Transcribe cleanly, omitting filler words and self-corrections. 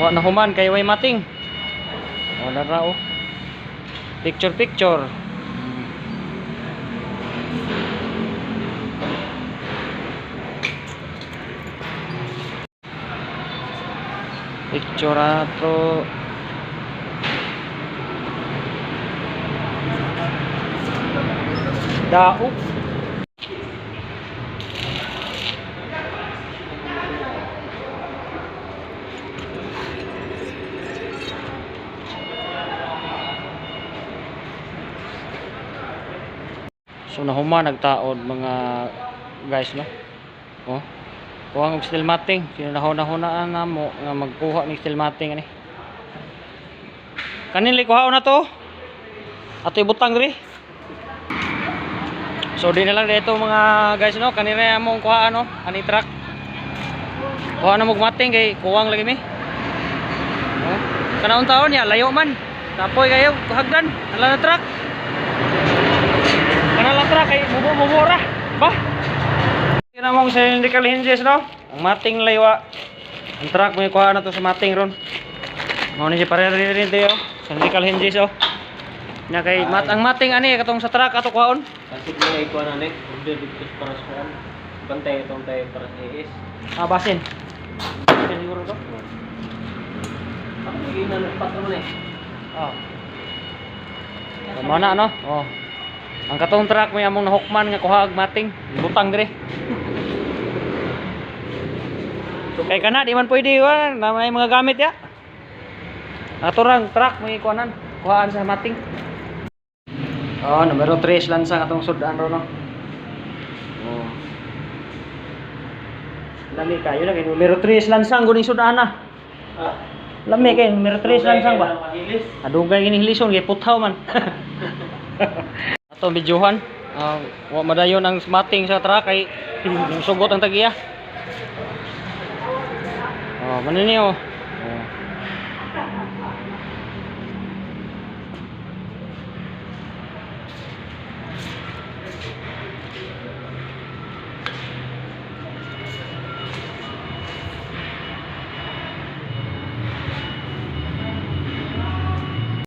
Wa na human kay way mating. Wala ra oh. Picture picture. Picture ato. Daog. So nahuma nagtaod mga guys, no. Oh. Kuha og steel matting, sinahuna-hunaan namo nga magkuha ni steel matting ani. Kanin kuhaon na to. Ato ibutang diri. So di na lang dito mga guys, no, kanina among kuhaan no, ani truck. Kuha na mog matting kay kuwang lagi mi. Oh. Kanaon taon niya layo man. Kapoy kayo hagdan, ala na truck. Kanala truck kay mubo-mubo ra. Ba? Kina mong cylindrical hinges, no? Ang mating laywa. Ang truck may kuha na to sa mating ron. Mao ni siya pare rin tayo. Cylindrical hinges oh. Nya kay mat ang mating ani katong sa truck ato kuhaon. Kasi kung na ikuha na ni, order dito sa para sa kuan. Bantay itong tayo para sa AS. Ah, basin. Basin siguro to. Ako naging nanupat naman eh. Oh. So, mao na no? Oh. Ang katong truck may among nahukman nga kuha og mating, butang dire. Kay kana di man pwede wa, na may mga gamit ya. Ato rang truck may kuhanan, kuhaan sa mating. Oh, numero 3 lansang atong sudan ro no. Oh. Lami kayo na kay numero 3 lansang guning sudan na. Ah, Lami kay numero 3 lansang ba? Mahilis. Adugay gini hilison kay puthaw man. Ato videohan. Wa madayon ang mating sa truck kay sugot ang tagiya. Oh, man ni oh.